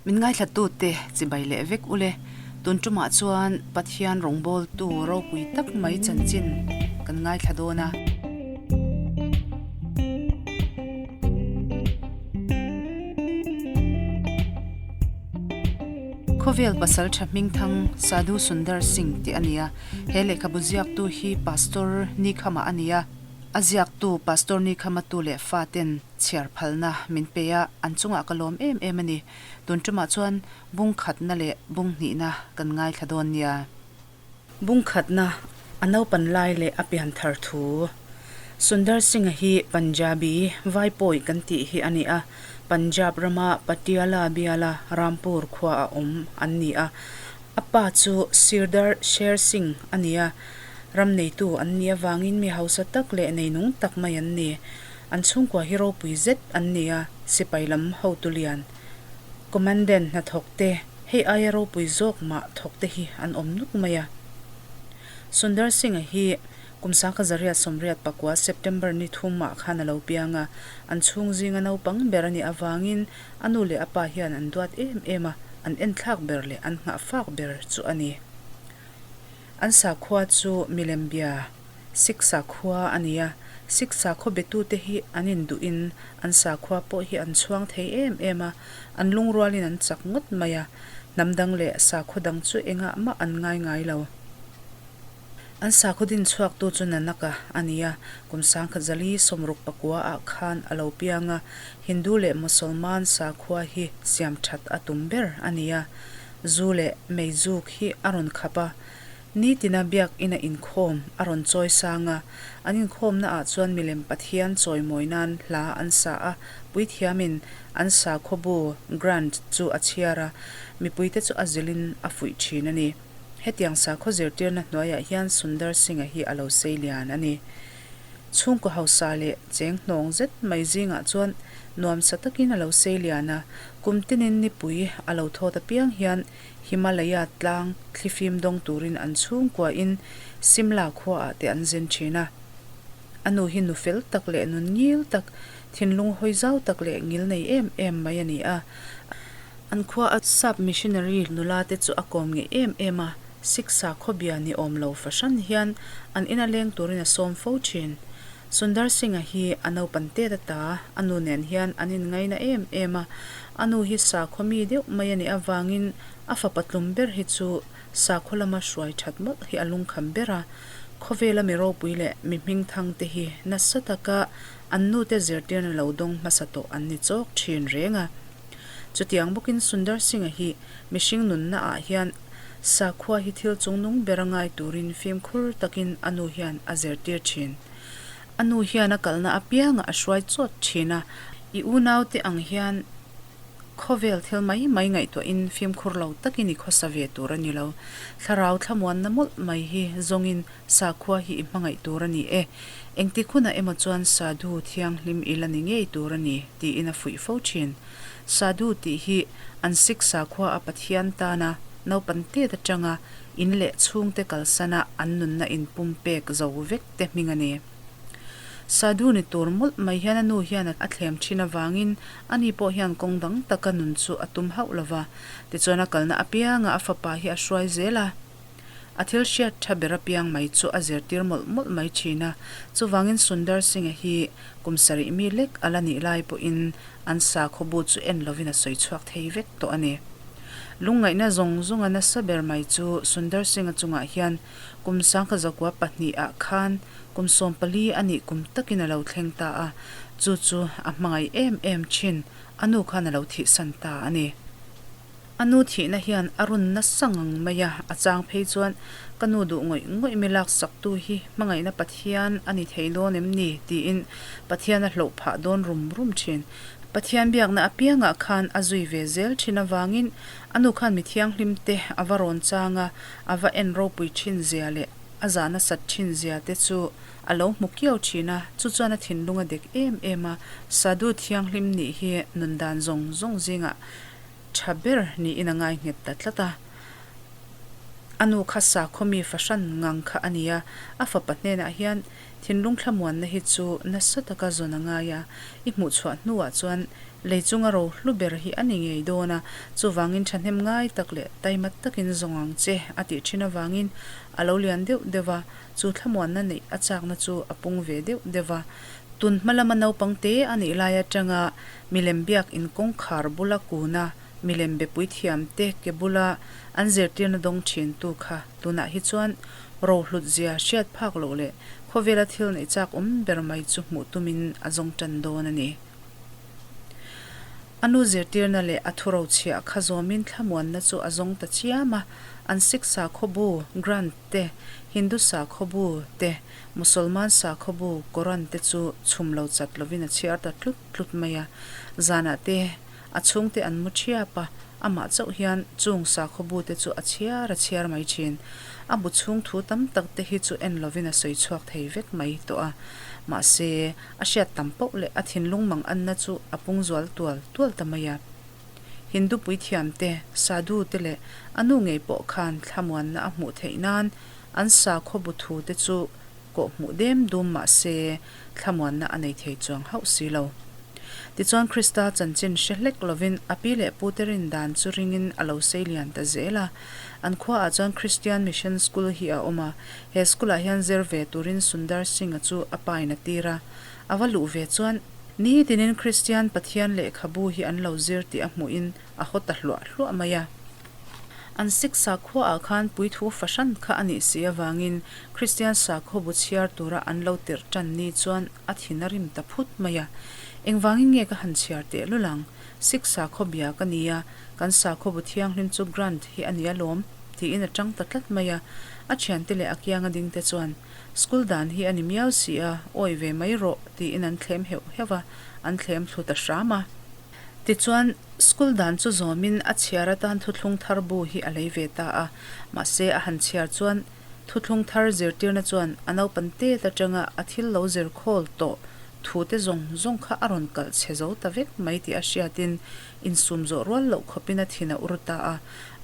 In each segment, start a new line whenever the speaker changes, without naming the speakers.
Min ngaithlatute chibai leh vek ule. Tun tumah chuan Pathian rawngbawltu ropui tak mai chanchin kan ngaithla dawn a. Khawvel pasal tha hmingthang Sadhu Sundar Singh tih a ni a. He lehkhabu ziaktu hi Pastor Nikhama a ni a. A ziaktu Pastor Nikhama tu leh faten chhiar phalna min pe a, an chungah ka lawm em em a ni. Tun tumah chuan bung khatna leh bung hnihna kan ngaithla dawn nia. Bung khatna, a naupan lai leh a pian thar thu. Sundar Singh-a hi Punjabi, Vaipawi kan tih hi a ni a, Punjab rama Patiala biala Rampur khua a awm an ni a. A pa chu Sirdar Sher Singh a ni a, ram neitu an nih avangin mi hausa tak leh neinung tak mai an ni. An chhungkua hi ropui zet an ni a, sipai lam hotu lian, commandant hnathawk te, hei aia ropui zawk mah thawk te hi an awm nuk mai a. Sundar Singh-a hi kum 1989 September ni thum ah khan a lo piang a, an chhung zinga naupang ber a nih avangin a nu leh a pa hian an duat em em a, an enthlak ber leh an nghahfak ber chu a ni. An sakhua chu milem bia Sikh sakhua a ni a, Sikh sakhaw betute hi an induhin an sakhua pawh hi an chhuang thei em em a, an lungrualin an chak ngawt mai a, hnam dang leh sakhaw dang chu engah mah an ngai ngai lo. An sakhaw din chhuaktu chu Nanaka a ni a, kum 1969 ah khan a lo piang a, Hindu leh Mosolman sakhua hi siam that a tum ber a ni a, Zu leh meizuk hi a rawn khap a, nitina biak ina inkhawm a rawn chawi sang a. An inkhawmna ah chuan milem Pathian chawimawi nan hla an sa a, puithiamin an sakhawbu, Granth, chu a chhiar a, mipuite chu a zilhin a fuih thin a ni. Hetiang sakhaw zirtirna hnuaiah hian Sundar Singh-a hi a lo sei lian a ni. Chhungkaw hausa leh cheng hnawng zet mai zingah chuan nuamsa takin a lo sei lian a, kum tinin nipui a lo thawt apiang hian Himalaya tlang thlifim dawng turin an chhungkuain Simla khuaah te an zin thin a. A nu hi nu fel tak leh nun ngil tak, thinlung hawi zau tak leh ngil nei em em mai a ni a. An khua a sap missionary nula te chu a kawm ngeih em em a, Siksa khawbia ni awm lo fahran hian an ina leng turin a sawm fo thin. Sundar Singh-a hi a naupan tet ata a nu nen hian an inngaina em em a, a nu hi sakhaw mi deuh mai a nih avangin a fapa tlum ber hi chu sakhaw lama hruai that mawlh hi a lungkham ber a, khawvela mi ropui leh mi hmingthang te hi nasa taka an nute zirtirna lo dawng hmasa tawh an ni chawk thin reng a. Chutiang bawkin Sundar Singh-a hi mihring nunna ah hian sakhua hi thil chungnung ber a ngai turin fimkhur takin a nu hian a zirtir thin. A nu hian a kalna apiangah a hruai chawt thin a, i unaute ang hian khawvel thil mai mai ngaihtuahin fimkhur lo takin i khawsa ve tur a ni lo. Thlarau thlamuanna mawlh mai hi zawngin Sakhua hi i hmangaih tur a ni e. Engtik hunah emaw chuan Sadhu thianghlim i la ni ngei tur a ni, tiin a fuih fo thin. Sadhu tih hi an Sikh sakhua a Pathian tana naupan tet atanga in leh chhungte kalsana an nunna inpumpek zo vek te hming a ni. Sadhu ni tur mawlh mai hian a nu hian a thlem thin avangin ani pawh hian kawng dang taka nun chu a tum hauh lova. Tichuan a kalna apiangah a fapa hi a hruai zel a. A thil hriat tha ber apiang mai chu a zirtir mawlh mawlh mai thin a, chuvangin Sundar Singh-a hi kum sarih mi lek a la nih lai pawhin an sakhaw bu chu en lovin a sawi chhuak thei vek tawh a ni. Lungngaihna zawng zawnga nasa ber mai chu Sundar Singh-a chungah hian kum 1902 ah khan kum 14 a nih kum takin a lo thleng ta a, chu chu a hmangaih em em thin, a nu khan a lo thihsan ta a ni. A nu thihna hian a run nasa ngang mai a, a chang phei chuan ka nu duh ngawih ngawih mi laksak tu hi hmangaihna Pathian a ni thei dawn em ni? tiin Pathian a hlauh phah dawn rum rum thin. Pathian biakna apiangah khan a zui ve zel thin avangin a nu khan mi thianghlim te a va rawn chang a, a va en ropui thin zia leh a zah nasat thin zia te chu a lo hmu kiau thin a, chu chuan a thinlung a dek em em a, Sadhu thianghlim nih hi nundan zawng zawng zingah Tha ber niin a ngai nghet ta tlat a. A nu kha sakhaw mi fahran ngang kha a ni a, a fapa hnenah hian thinlung thlamuanna hi chu nasa taka zawn a ngai a, i hmuhchhuah hnuah chuan Lei chunga ro hlu ber hi a ni ngei dawn a, chuvangin thahnem ngai tak leh taima takin zawng ang che a tih thin avangin a lo lian deuh deuh a, chu thlamuanna neih a chakna chu a pung ve deuh deuh a. Tun hma lama naupang te a nih lai atanga milem biak in kawngkhar bula kuna milem bepui thiam te ke bula an zirtirna dawng thin tu kha tunah hi chuan rohlut zia hriat phak loh leh khawvela thil neih chak awm ber mai chu hmuh tumin a zawng tan dawn a ni. A nu zirtirna leh a thu rochhiah kha zawmin thlamuanna chu a zawng ta chiam a, an Sikh sakhaw bu, Granth te, Hindu sakhaw bu te, Musalman sakhaw bu, Koran te chu chhum lo chat lovin a chhiar ta tlut tlut mai a. Zanah te a chhungte an mu thiap a, amah chauh hian chung sakhaw bu te chu a chhiar a chhiar mai thin. A bu chhung thu tam tak te hi chu en lovin a sawi chhuak thei vek mai tawh a, mahse, A hriat tam poh leh a thinlung mang anna chu a pung zual tual tual ta mai a. Hindu puithiam te, sadhu te leh a nu ngei pawh khan thlamuanna a hmuh theih nan an sakhaw bu thu te chu kawh hmuh dem dum mah se thlamuanna a nei thei chuang hauh si lo. Tichuan Krista chanchin hre hlek lovin a pi leh pu te rin dan chu ringin a lo sei lian ta zel a. An khuaah chuan Christian Mission School hi a awm a, He school ah hian zir ve turin Sundar Singh-a chu a pa in a tir a, a va luh ve chuan nitinin Kristian Pathian lehkhabu hi an lo zir tih a hmuhin a haw ta hluah hluah mai a. An Sikh sakhuaah khan puithu fahran kha a nih si avangin Kristian sakhaw bu chhiar tura an lo tirh tan ni chuan a thin a rim ta phut mai a. Engvangin nge ka han chhiar tehlul ang? Sikh sakhaw bia ka ni a, kan sakhaw bu thianghlim chu Granth hi a ni alawm, tiin a tang ta tlat mai a. A thiante leh a kianga dingte chuan, School dan hi a ni miau si a, awi ve mai rawh, tiin an thlem heuh heuh a, an thlem thlu ta hram a. Tichuan, school dan chu zawmin a chhiar atan thuthlung thar bu hi a lei ve ta a, mahse a han chhiar chuan thuthlung thar zirtirna chuan a naupan tet atanga a thil lo zir khawl tawh thute zawng zawng kha a rawn kalh chhe zo ta vek mai tih a hriatin insum zawh rual loh khawpin a thin a ur ta a.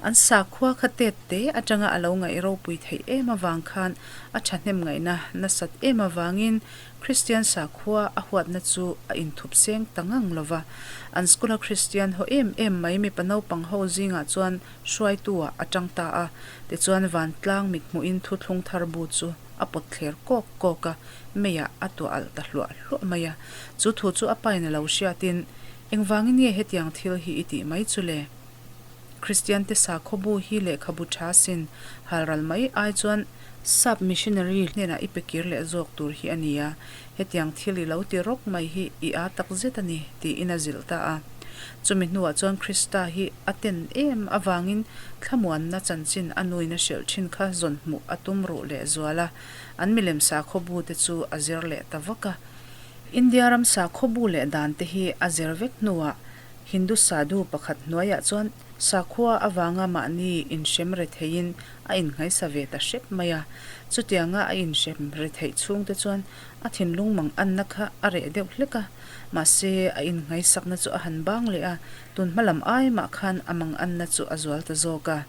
An sakhua kha tet te atanga a lo ngaih ropui theih em avang khan a thahnem ngaihna nasat em avangin Kristian sakhua a huatna chu a inthup seng ta ngang lo va. An school-a Kristian haw em em mai mipa naupang ho zingah chuan hruaitu-ah a tang ta a. Tichuan vantlang mithmuhin thuthlung thar bu chu a pawt thler kawk kawk a, meiah a tuah alh ta hluah hluah mai a. Chu thu chu a pain a lo hriatin, Engvangin nge hetiang thil hi i tih mai chu le? Kristiante sakhaw bu hi lehkhabu tha sin halral mai ai chuan sap missionary hnenah i pe kir leh zawk tur hi a ni a, hetiang thil i lo ti rawk mai hi i aa tak zet a ni, tiin a zilh ta a. Chumi hnuah chuan Krista hi a ten em avangin thlamuanna chanchin a nuin a hrilh thin kha zawn hmuh a tum ruh leh zual a, an milem sakhaw bu te chu a zir leh ta vak a. India ram sakhaw bu leh dan te hi a zir vek hnuah Hindu sadhu pakhat hnuaiah chuan sakhua avanga mahni inhrem retheiin a innghaisa ve ta hrep mai a. Chutianga a inhrem retheih chhungte chuan a thinlung mang anna kha a reh deuh hlek a, mahse a innghaisakna chu a han bang leh a, tun hma lam ai mah khan a mang anna chu a zual ta zawk a.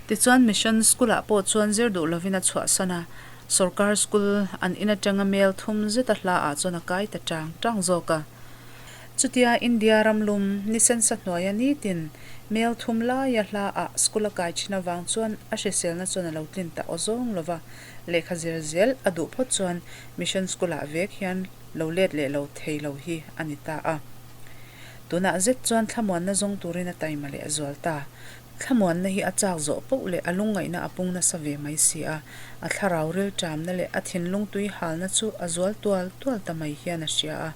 Tichuan Mission School-ah pawh chuan zir duh lovin a chhuahsan a, Sorkar School an in atanga mel thum zeta hlaah chuan a kai ta tang tang zawk a. Chutia India ram lum ni sensa hnuaia nitin mel thum laia hlaah school a kai thin avang chuan a hriselna chuan a lo tlin ta aw zawng lo va, lehkha zir zel a duh phawt chuan Mission School-ah vek hian lo let leh lo thei lo hi a ni ta a. Tunah zet chuan thlamuanna zawng turin a taima leh a zual ta. Thlamuanna hi a chak zawh poh leh a lungngaihna a pung nasa ve mai si a, a thlarau rilṭamna leh a thinlung tui halna chu a zual tual tual ta mai hian a hria a,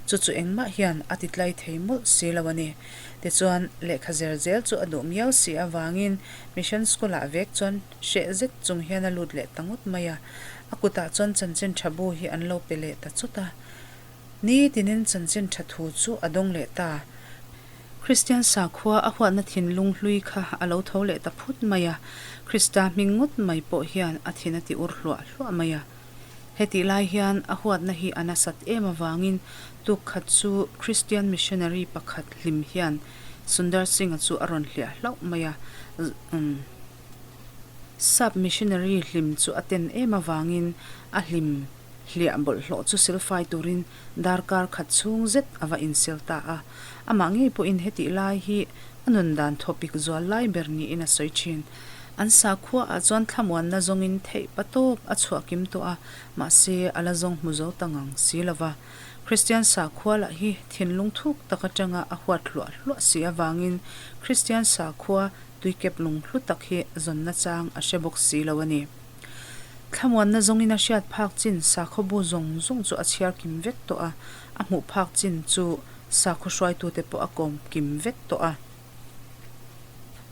chu chu engmah hian a ti tlai thei mawlh si lo a ni. Tichuan, lehkha zer zel chu a duh miau si avangin Mission School-ah vek chuan hreh zet chung hian a lut leh ta ngawt mai a, a kutah chuan chanchin tha bu hi an lo pe leh ta chawt a. Nitinin chanchin tha thu chu a dawng leh ta. Kristian sakhua a huatna thinlung hlui kha a lo tho leh ta phut mai a, Krista hming ngawt mai pawh hian a thin a ti ur hluah hluah mai a. Hetih lai hian a huatna hi a nasat em avangin tuk khat chu Kristian missionary pakhat hlim hian Sundar Singh-a chu a rawn hliah hlauh mai a, umm. Sap missionary hlim chu a ten em avangin a hlim. Hliah bawlhhlawh chu silfai turin darkar khat chhung zet a va insil ta a. Amah ngei pawhin hetih lai hi a nun dan thawpik zual lai ber niin a sawi thin. An sakhuaah chuan thlamuanna zawngin theih pa tawp a chhuah kim tawh a, mahse a la zawng hmu zo ta ngang si lo va. Kristian sakhua lah hi thinlung thuk tak atanga a huat hluah hluah si avangin Kristian sakhua tuikep lunghlu tak hi zawnna chang a hre bawk si lo a ni. Thlamuanna zawngin a hriat phak chin sakhaw bu zawng zawng chu a chhiar kim vek tawh a, a hmuh phak chin chu sakhaw hruaitute pawh a kawm kim vek tawh a.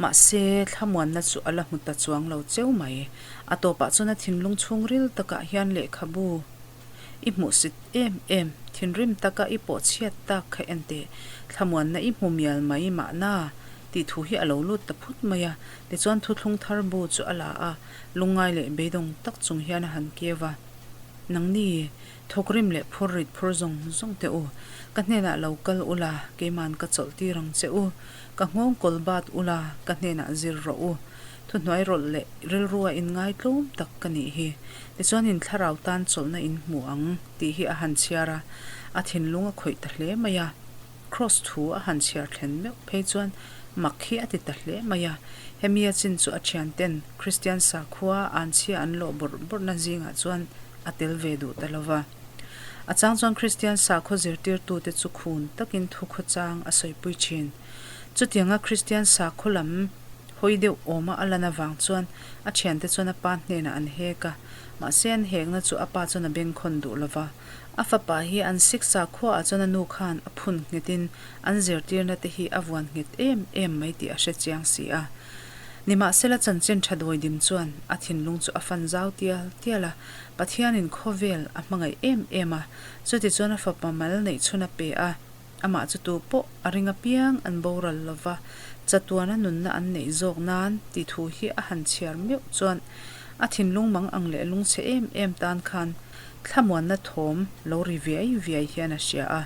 Mahse, thlamuanna chu a la hmu ta chuang lo cheu mai. A tawpah chuan a thinlung chhungril takah hian lehkhabu I hmuhsit em em, thinrim taka i pawh chhiat tak kha en teh, thlamuanna i hmu mial mai mahna tih thu hi a lo lut ta phut mai a. Tichuan thuthlung thar bu chu a la a, lungngai leh beidawng tak chung hian a han keu a. Nangni, thawkrim leh phur rit phur zawng zawng teh u, ka hnenah lo kal ula, keiman ka chawlh tir ang che u, ka nghawng kawl bat ula, ka hnenah zir rawh u. Thuhnuai rawlh leh rilrua inngaitlawm tak ka nih hi. Tichuan in thlarau tan chawlhna in hmu ang tih hi a han chhiar a, a thinlung a khawih ta hle mai a. Kraws thu a han chhiar thlen meuh phei chuan mak hi a ti ta hle mai a. Hemi a chin chu a thianten Kristian sakhua anchhia an lawh bawrh bawrhna zingah chuan a tel ve duh ta lo va. A chang chuan Kristian sakhaw zirtirtute chu khun takin thukhawchang a sawipui thin. Chutianga Kristian sakhaw lam Hawi deuh awma a lan avang chuan a thiante chuan a pa hnenah an hek a, mahse an hekna chu a pa chuan a bengkhawn duh lo va. A fapa hi an siksa khuaah chuan a nu khan a phun nghetin an zirtirna te hi a vuan nghet em em mai tih a hre chiang si a. Nimahsela chanchin tha dawidim chuan a thinlung chu a fan zau tial tial a, Pathianin khawvel a hmangaih em em a, chutichuan a fapa mal neihchhun a pe a. Amah chu tu pawh a ring apiang an boral lo va, chatuana nunna an neih zawk nan tih thu hi a han chhiar meuh chuan a thinlung mang ang leh lungchhe em em tan khan thlamuanna thawm lo ri viai viai hian a hria a.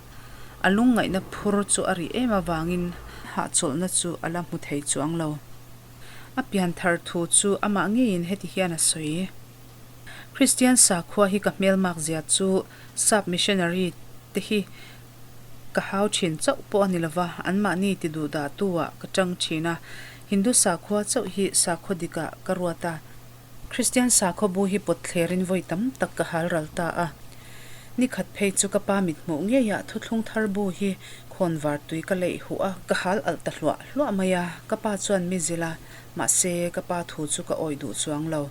A lungngaihna phur chu a ri em avangin hahchawlhna chu a la hmu thei chuang lo. A pianthar thu chu amah ngeiin heti hian a sawi. Kristian sakhua hi ka hmelmak zia chu Sap missionary te hi ka hau thin chauh pawh a ni lova, anmahni ti duh dah tu ah ka tang thin a, Hindu sakhua chauh hi sakhaw dik ah ka ruat a, Kristian sakhaw bu hi pawt thler in vawi tam tak ka hal ral ta a. Ni khat phei chu ka pa mit hmuh ngei ah thuthlung thar bu hi khawn var tui ka leih huh a, ka hal alh ta hluah hluah mai a, ka pa chuan mi zilh a, mahse ka pa thu chu ka awih duh chuang lo.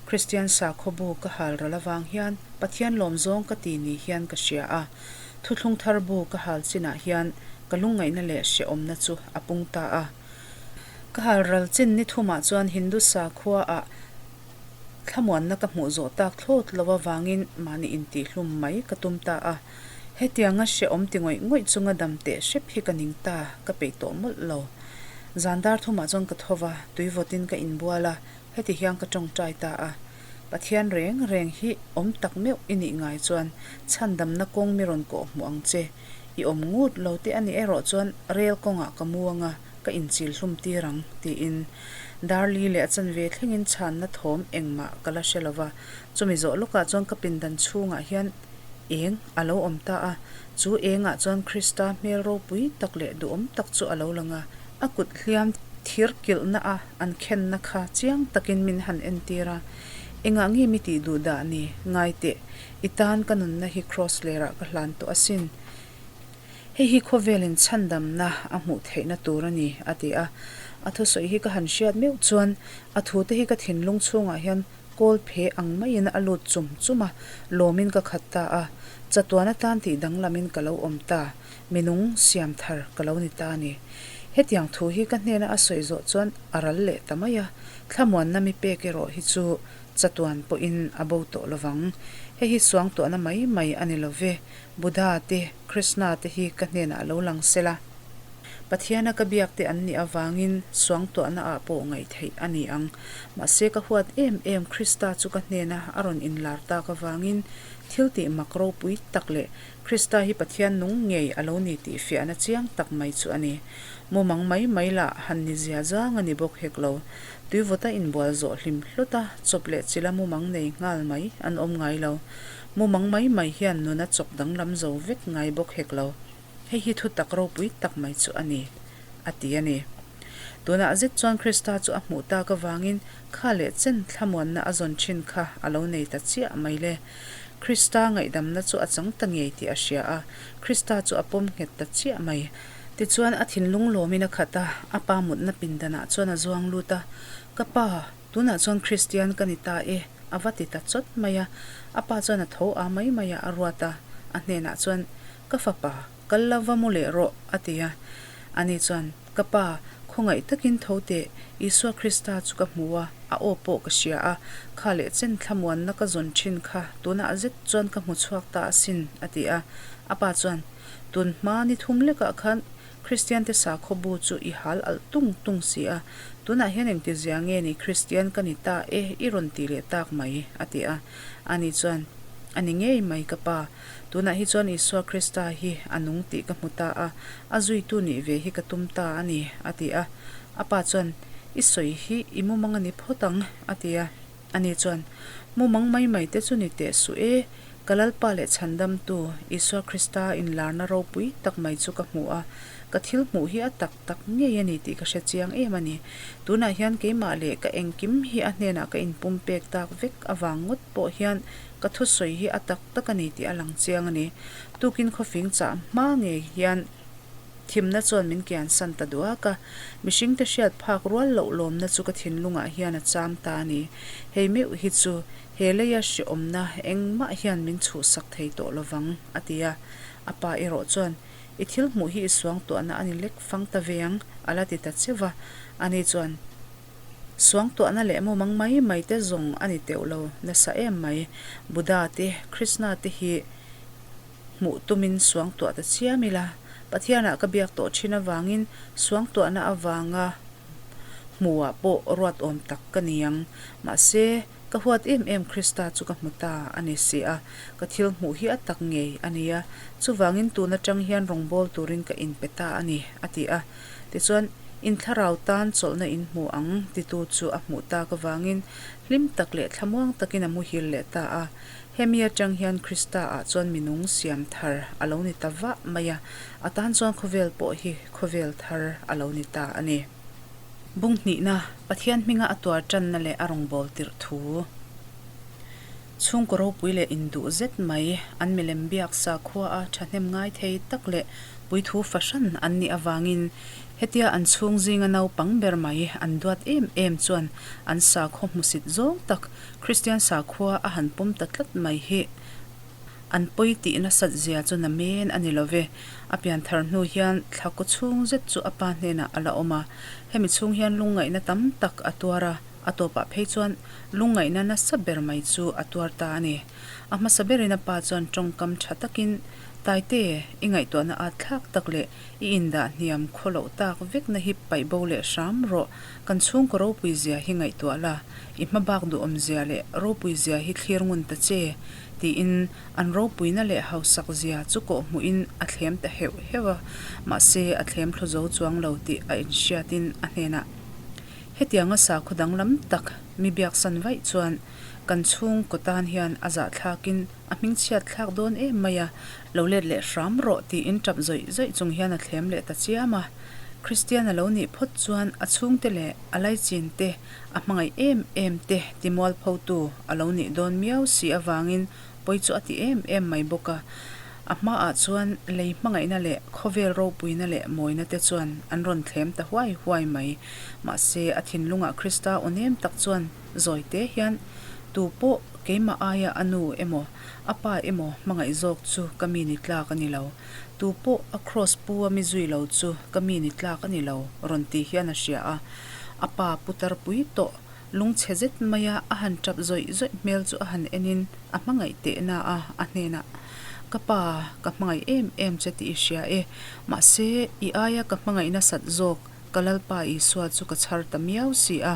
Kristian sakhaw bu ka hal ral avang hian Pathian lawm zawng ka ti ni hian ka hria a. Thuthlung thar bu ka hal chinah hian ka lungngaihna leh hrehawmna chu a pung ta a. Ka hal ral chin ni thumah chuan Hindu sakhua ah thlamuanna ka hmuh zawh tak thlawt lo avangin mahni intihhlum mai ka tum ta a. Hetianga hrehawm ti ngawih ngawih chunga dam teh hrep hi ka ning ta, ka peih tawh mawlh lo. Zan dar thumah chuan ka tho va, tui vawtin ka inbual a, Heti hian ka tawngtai ta a, Pathian reng reng hi awm tak meuh i nih ngai chuan chhandamna kawng mi rawn kawh hmuh ang che. I awm ngut lo te a nih erawh chuan rel kawngah ka mu anga ka inchil hlum tir ang, tiin Darli leh a chanve thlengin chhanna thawm engmah ka la hre lo va. Chumi zawh lawkah chuan ka pindan chhungah hian eng a lo awm ta a, chu engah chuan Krista hmel ropui tak leh duhawm tak chu a lo lang a, a kut hliam thir kilhna a an khenna kha chiang takin min han entir a, Engah nge mi tih duh dah ni? Ngai teh, i tan ka nunna hi Kraws lerah ka hlan tawh asin. Hei hi khawvelin chhandamna a hmuh theihna tur a ni, a ti a. A thusawi hi ka han hriat meuh chuan a thute hi ka thinlung chhungah hian kawl phe ang maiin a lut chum chum a, lawmin ka khat ta a. Chatuan atan tih danglamin ka lo awm ta. Minung siam thar ka lo ni ta a ni. Hetiang thu hi ka hnena a sawi zawh chuan a ral leh ta mai a, thlamuanna mi pek erawh hi chu chatuan pawhin a bo tawh lovang. Hei hi suangtuahna mai mai a ni lo ve, Buddha te, Krishna te hi ka hnenah lo lang sela. Pathiana ka biak te an nih avangin suangtuahna ah pawh ngaih theih a ni ang. Mahse ka huat em em Krista chu ka hnena a rawn inlar tak avangin thil tih mak ropui tak leh Krista hi Pathian nung ngei a lo ni tih fiahna chiang tak mai chu a ni. Mumang mai mai lah han ni zia zang a ni bawk hek lo. Tuivawta inbual zawh hlim hlut a, chawp leh chila mumang nei nghal mai an awm ngai lo. Mumang mai mai hian nuna chawk danglam zo vek ngai bawk hek lo. Hei hi thutak ropui tak mai chu a ni, a ti a ni. Tunah zet chuan Krista chu a hmuh tak avangin kha leh chen thlamuanna a zawn thin kha a lo nei ta chiah mai le. Krista ngaihdamna chu a chang ta ngei tih a hria a, Krista chu a pawm nghet ta chiah mai. Tichuan a thinlung lawmin a khat a, a pa mutna pindanah chuan a zuang lut a, Ka pa, tunah chuan Kristian ka ni ta e, a va ti ta chawt mai a. A pa chuan a tho a mai mai a, a ruat a, a hnenah chuan, Ka fapa, kal la va mu leh rawh, a ti a. Ani chuan, Ka pa, khawngaih takin tho teh, Isua Krista chu ka hmu a, a aw pawh ka hria a, kha leh chen thlamuanna ka zawn thin kha tunah zet chuan ka hmu chhuak ta asin, a ti a. A pa chuan, Tun hma ni thum lekah khan Kristiante sakhaw bu chu i hal alh tung tung si a, tunah hian engtizia nge ni Kristian ka ni ta e i rawn ti leh tak mai, a ti a. Ani chuan, A ni ngei mai ka pa, tunah hi chuan Isua Krista hi a nung tih ka hmu ta a, a zuitu nih ve hi ka tum ta a ni, a ti a. A pa chuan, I sawi hi i mumang a ni phawt ang, a ti a. Ani chuan, Mumang mai mai te chu ni teh suh e, Ka Lalpa leh Chhandamtu, Isua Krista inlarna ropui tak mai chu ka hmu a, ka thil hmuh hi a tak tak ngei a ni tih ka hre chiang em a ni. Tunah hian keimah leh ka engkim hi a hnenah ka inpumpek tak vek avang ngawt pawh hian ka thusawi hi a tak tak a ni tih a lang chiang a ni. Tukin khawfing chah hma ngei hian thimna chuan min kiansan ta duak a, mihringte hriat phak rual loh lawmna chu ka thinlungah hian a cham ta a ni. Hei meuh hi chu He leia hreawmna engmah hian min chhuhsak thei tawh lovang, a ti a. A pa erawh chuan, I thil hmuh hi i suangtuahna a ni lek fang ta ve ang, a la ti ta cheu va. Ani chuan, Suangtuahna leh mumang mai mai te zawng a ni teuh lo nasa em mai. Buddha te, Krishna te hi hmuh tumin suangtuah ta chiam ila. Pathianah ka biak tawh thin avangin suangtuahna avanga hmuhah pawh ruat awm tak ka ni ang. Mahse, Ka huat em em Krista chu ka hmu ta a ni si a, ka thil hmuh hi a tak ngei a ni a, chuvangin tun atang hian rawngbâwl turin ka inpe ta a ni, a ti a. Tichuan, in thlarau tan chawlhna in hmu ang titu chu a hmuh tak avangin hlim tak leh thlamuang takin a muhil leh ta a. Hemi atang hian Krista ah chuan minung siam thar a lo ni ta vah mai a, a tan chuan khawvel pawh hi khawvel thar a lo ni ta a ni. Bung hnihna, Pathian hminga a tuar tanna leh a rawngbâwl tirh thu. Chhungkaw ropui leh induh zet mai, an milem biak sakhuaa thahnem ngai thei tak leh puithu fahran an nih avangin hetia an chhung zinga naupang ber mai an duat em em chuan an sakhaw hmusit zawng tak Kristian sakhua a han pawm ta tlat mai hi An pawi tih nasat zia chu na men a ni lo ve. A pian thar hnu hian thla kaw chhung zet chu a pa hnenah a la awm a. Hemi chhung hian lungngaihna tam tak a tuar a, a tawpah phei chuan lungngaihna nasa ber mai chu a tuar ta a ni. A hmasa berin a pa chuan tawngkam tha takin, Taite, i ngaihtuahna at thlak tak leh i indah hniam khaw loh tak vekna hi paih bo leh hram rawh, kan chhungkaw ropui zia hi ngaihtuah la, i hmabak duhawm zia leh ropui zia hi thlir ngun ta che, Tiin an ropuina leh hausak zia chu kawh hmuhin a thlem ta heuh heuh a, mahse a thlem thlu zo chuang lo tih a inhriatin a hnenah, Hetianga sakhaw danglam tak mi biaksan vaih chuan kan chhungkaw tan hian a zahthlakin a hmingchhiat thlak dawn em mai a, lo let leh hram rawh tiin tap zawih zawih chung hian a thlem leh ta chiam a. Kristian a lo nih phawt chuan a chhungte leh a laichin te A hmangaih em em te ti mualphotu a lo nih dawn miau si avangin pawi chu a ti em em mai bawk a. A hmaah chuan lei hmangaihna leh khawvel ropuina leh mawina te chuan an rawn thlem ta huai huai mai. Mahse, a thinlungah Krista aw nem tak chuan zawi te hian, Tu pawh keimah aia a nu emaw, a pa emaw hmangaih zawk chu ka mi ni tlak a ni lo. Tu pawh a kraws pu a mi zui lo chu ka mi ni tlak a ni lo, rawn ti hian a hria a. A pa putar pui tawh lungchhe zet maia a han tap zawih zawih hmel chu a han enin a hmangaih teh na a, a hnenah, Ka pa, ka hmangaih em em che tih i hria e, mahse i aia ka hmangaih nasat zawk ka Lalpa Isua chu ka chhar ta miau si a.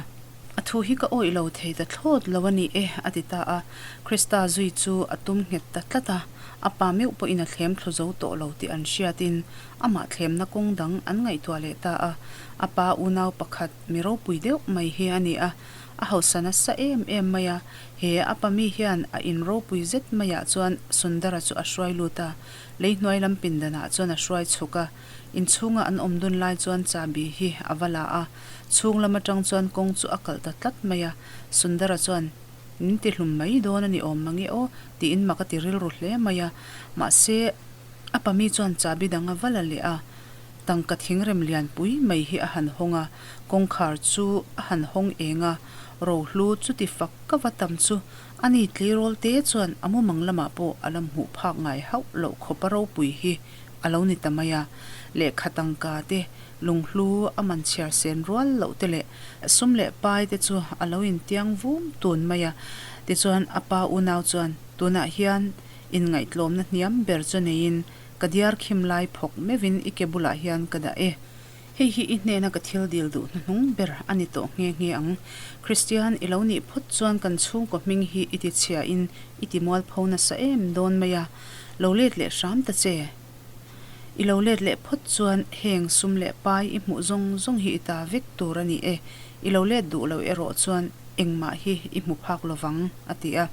A thu hi ka awih lo thei ta thlawt lo a ni e, a ti ta a. Krista zui chu a tum nghet ta tlat a, a pa meuh pawhin a thlem thlu zo tawh lo tih an hriatin amah thlemna kawng dang an ngaihtuah leh ta a. A pa unau pakhat mi ropui deuh mai hi a ni a, a hausa nasa em em mai a. He a pa mi hian a in ropui zet maiah chuan Sundara chu a hruai lut a, lei hnuai lam pindanah chuan a hruai chhuk a. Inchhunga an awm dun lai chuan chahbi hi a va la a, chhung lam atang chuan kawng chu a kalh ta tlat mai a. Sundara chuan, Min ti hlum mai dawn a ni awm mange aw, tiin mak a ti rilru hle mai a. Mahse, a pami chuan chahbi dang a va la leh a, tangka thingrem lianpui mai hi a han hawng a, kawngkhar chu a han hawng eng a, rohlu chuti fak ka va tam chu a ni tleirawl te chuan a mumang lamah pawh a la hmuh phak ngai hauh loh khawpa ropui hi a lo ni ta mai a, lehkha tangka te, lunghlu a man chhiar sen rual loh te leh sum leh pai te chu a lo intiang vum tun mai a. Tichuan a pa unau chuan tunah hian inngaihtlawmna hniam ber chu neiin ka diar khim lai phawk meuhin i ke bulah hian ka dah e. Hei hi i hnena ka thil dil duh hnuhnung ber a ni tawh nghe nghe ang. Kristian i lo nih phawt chuan kan chhungkaw hming hi i tichhiain i timualpho nasa em dawn mai a. Lo let leh hram ta che. I lo let leh phawt chuan heng sum leh pai i hmuh zawng zawng hi i ta vek tur a ni e. I lo let duh lo erawh chuan engmah hi i hmu phak lovang, a ti a.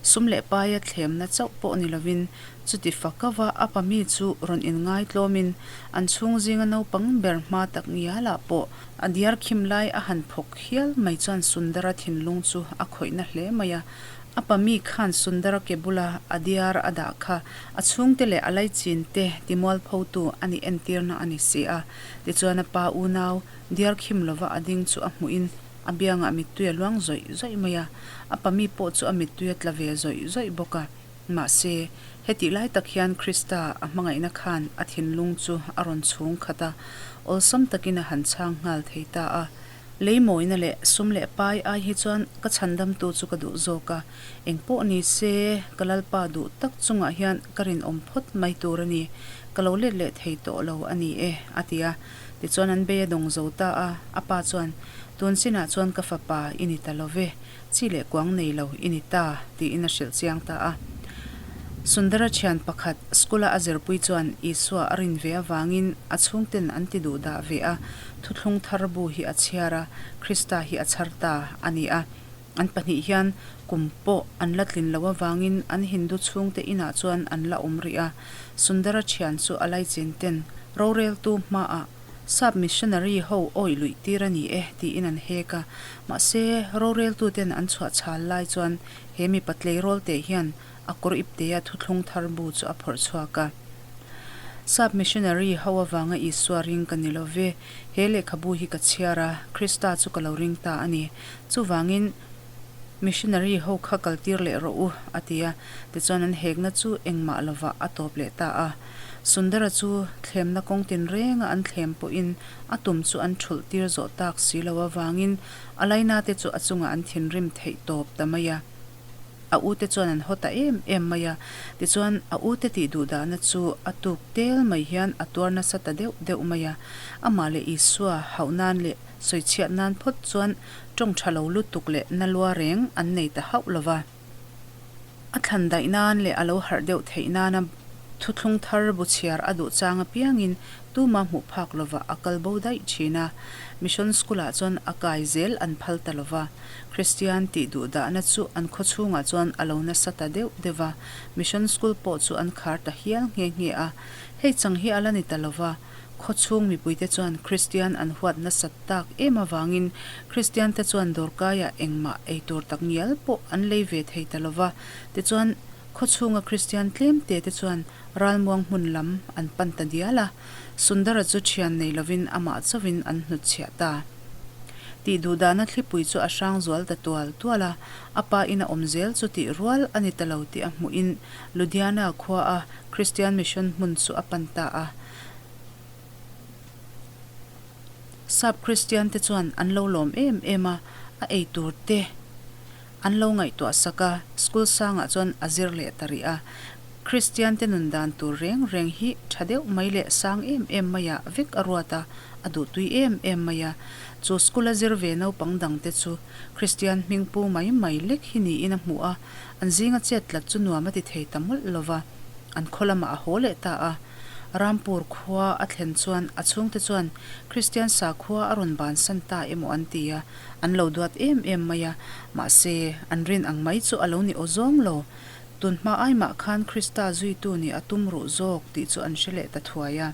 Sum leh paia thlemna chauh pawh ni lovin chuti fakava a pa mi chu rawn inngaitlawmin an chhung zinga naupang ber hma tak ngialah pawh a diar khim lai a han phawk hial mai chuan Sundara thinlung chu a khawihna hle mai a. A pa mi khan Sundara ke bula a diar a dah kha a chhungte leh a laichin te timualphotu a nih entirna a ni si a. Tichuan a pa unau diar khim lova a ding chu a hmuhin A biangah mittui a luang zawih zawih mai a, a pami pawh chu a mittui a tla ve zawih zawih bawk a. Mahse, hetih lai tak hian Krista a hmangaihna khan a thinlung chu a rawn chhung khat a, awlsam takin a han chhang nghal thei ta a. Lei mawina leh sum leh pai ai hi chuan ka chhandamtu chu ka duh zawk a, eng pawh ni se ka Lalpa duh tak chungah hian ka rinawm phawt mai tur a ni, ka lo let leh thei tawh lo a ni e, a ti a. Tichuan an bei a dawng zo ta a, a pa chuan, Tun chinah chuan ka fapa i ni ta lo ve, chi leh kuang nei lo i ni ta, tiin a hrilh chiang ta a. Sundara thian pakhat school-a a zirpui chuan Isua a rin ve avangin a chhungten an ti duh dah ve a, thuthlung thar bu hi a chhiar a, Krista hi a chhar ta a ni a. An pahnih hian kum pawh an la tlin loh avangin an Hindu chhungte inah chuan an la awm rih a. Sundara thian chu a laichin ten roreltu hmaah Sap missionary ho awih luih tir a ni e tiin an hek a. Mahse, roreltu ten an chhuah chhal lai chuan he mipa tleirawl teh hian a kawr iptea thuthlung thar bu chu a phawrh chhuak a. Sap missionary ho avanga Isua ring ka ni lo ve, he lehkhabu hi ka chhiar a, Krista chu ka lo ring ta a ni. Chuvangin, Missionary ho kha kaltir leh rawh u, a ti a. Tichuan an hekna chu engmah lovah a tawp leh ta a. Sundara chu thlemna kawng tinrenga an thlem pawhin a tum chu an thulh tir zawh tak si lo avangin a lainate chu a chungah an thinrim theih tawp ta mai a. A ute chuan an haw ta em em mai a. Tichuan a ute tih duhdahna chu a tuk tel mai hian a tuar nasa ta deuh deuh mai a. Amah leh Isua hauh nan leh sawichhiat nan phawt chuan Tawng tha lo lutuk leh na lua reng an nei ta hauh lo va. A thlan daih nan leh a lo harh deuh theih nana thuthlung thar bu chhiar a duh chang apiangin tuma hmuh phak lovah a kal bo daih thin a. Mission School-ah chuan a kai zel an phal ta lo va. Kristian tih duh dahna chu an khaw chhungah chuan a lo nasa ta deuh deuh va. Mission School pawh chu an khar ta hial nghe nghe a. Hei chang hi a la ni ta lo va. Khawchhung mipuite chuan Kristian an huat nasat tak em avangin Kristiante chuan dawrkaiah engmah ei tur tak ngial pawh an lei ve thei ta lo va. Tichuan, khawchhunga Kristian tlemte te chuan ralmuang hmun lam an pan ta dial a, Sundara chu thian nei lovin amah chauhin an hnutchhiah ta. Tih duhdahna thlipui chu a hrang zual ta tual tual a, a pa in a awm zel chu tih rual a ni ta lo tih a hmuhin Ludhiana khua a Kristian Mission hmun chu a pan ta a. Sap Kristian te chuan an lo lawm em em a, a ei tur te an lo ngaihtuah sak a, school sangah chuan a zir leh ta rih a. Kristian te nun dan tur reng reng hi tha deuh mai leh sang em em maiah vek a ruat a, a duhtui em em mai a. Chu school-a zir ve naupang dangte chu Kristian hming pu mai mai lek hi niin a hmu a, an zinga chet tlat chu nuam a ti thei ta mawlh lo va, an khaw lamah a haw leh ta a. Rampur khua a thlen chuan a chhungte chuan Kristian sakhua a rawn bansan ta emaw an ti a, an lo duat em em mai a, mahse an rin ang mai chu a lo ni awzawng lo. Tun hma ai mah khan Krista zuitu nih a tum ruh zawk tih chu an hre leh ta thuai a.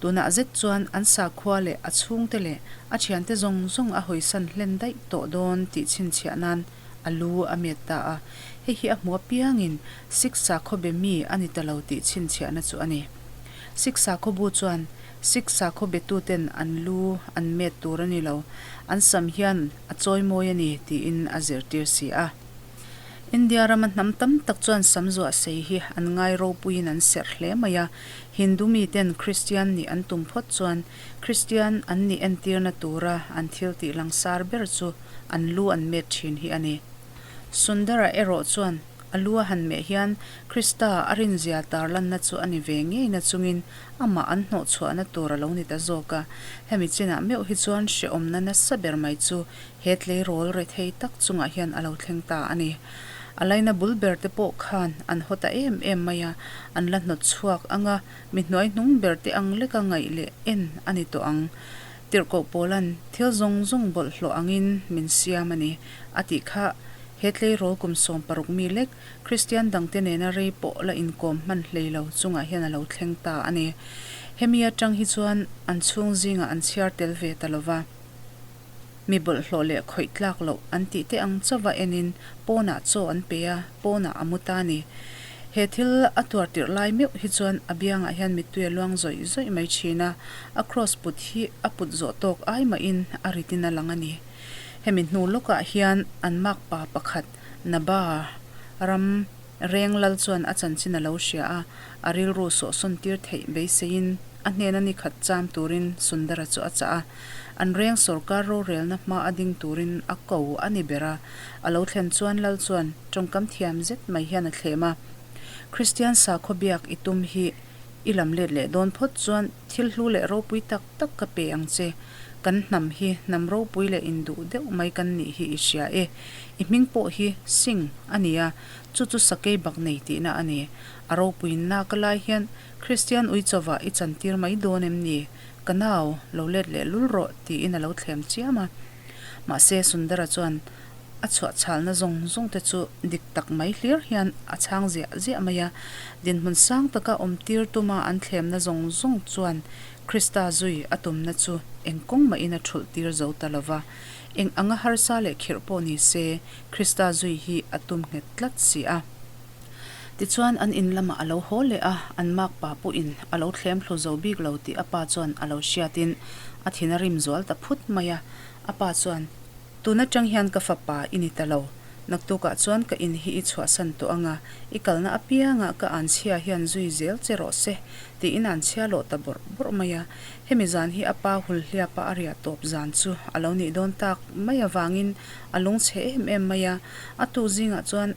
Tunah zet chuan an sakhua leh a chhungte leh a thiante zawng zawng a hawisan hlen daih tawh dawn tih chhinchhiah nan a lu a met ta a. Hei hi a hmu apiangin Sikh sakhaw be mi a ni ta lo tih chhinchhiahna chu a ni. Sikh sakhaw bu chuan Sikh sakhaw betuten an lu an met tur a ni lo, an sam hian a chawimawi a ni tiin a zirtir si a. India rama hnam tam tak chuan sam zuah sei hi an ngai ropuiin an serh hle mai a, Hindu miten Kristian nih an tum phawt chuan Kristian an nih entirna tura an thil tih langsar ber chu an lu an met thin hi a ni. Sundara erawh chuan a lu a han meh hian Krista a rinzia tarlanna chu a ni ve ngei na chungin amah an hnawhchhuahna tur a lo ni ta zawk a, hemi chinah meuh hi chuan hrehawmna nasa ber mai chu He tleirawl rethei tak chungah hian a lo thleng ta a ni. A laina bul ber te pawh khan an haw ta em em mai a, an la hnawt chhuak ang a, mi hnuai hnung ber te ang leka ngaih leh en a ni tawh ang. Tirhkoh Pawla'n thil zawng zawng bawlhhlawh angin min siam a ni, a tih kha. He tleirawl kum 16 mi lek, Kristian dangte nena rei pawh la inkawm hman hlei lo chungah hian a lo thleng ta a ni. Hemi atang hi chuan an chhung zingah an chhiar tel ve ta lo va. Mi bawlhhlawh leh khawih tlak loh an tih te ang chauva enin pawnah chaw an pe a, pawnah a mu ta a ni. He thil a tuar tirh lai meuh hi chuan a biangah hian mittui a luang zawih zawih mai thin a, a kraws put hi a put zawh tawk ai mahin a ritin a lang a ni. Hemi hnu lawkah hian an makpa pakhat Naba ram Reng lal chuan a chanchin a lo hria a, a rilru sawhsawn tir theih beiseiin a hnena ni khat cham turin Sundara chu a chah a. An reng sawrkar rorelna hma a ding turin a ko a ni ber a. A lo thlen chuan lal chuan tawngkam thiam zet mai hian a thlem a, Kristian sakhaw biak i tum hi i lam let leh dawn phawt chuan thil hlu leh ropui tak tak ka pe ang che. Kan hnam hi hnam ropui leh induh deuh mai kan nih hi i hria e. I hming pawh hi Singh a ni a, Chu chu sakei bak nei tihna a ni. A ropuiin naka lai hian Kristian uichawva i chantir mai dawn em ni? Ka nau, lo let leh lul rawh, tiin a lo thlem chiam a. Mahse, Sundara chuan a chhuah chhalna zawng zawng te chu dik tak mai hlir hian a chhang ziah ziah mai a. Dinhmun sang taka awmtir tuma an thlemna zawng zawng chuan Krista zui a tumna chu eng kawng mahin a thulh tir zo ta lo va. Eng anga harsa leh khirh pawh ni se, Krista zui hi a tum nghet tlat si a. Tichuan an in lamah a lo haw leh a, an makpa pawhin a lo thlem thlu zo bik lo tih a pa chuan a lo hriatin a thin a rim zual ta phut mai a. A pa chuan, Tun atang hian ka fapa i ni ta lo. Naktukah chuan ka in hi i chhuahsan tawh ang a, i kalna apiangah ka anchhia hian zui zel che rawh se, tiin anchhia lawh ta bawrh bawrh mai a. Hemi zan hi a pa hulhliapa a riah tawp zan chu a lo nih dawn tak mai avangin A lungchhe em em mai a, a tu zingah chuan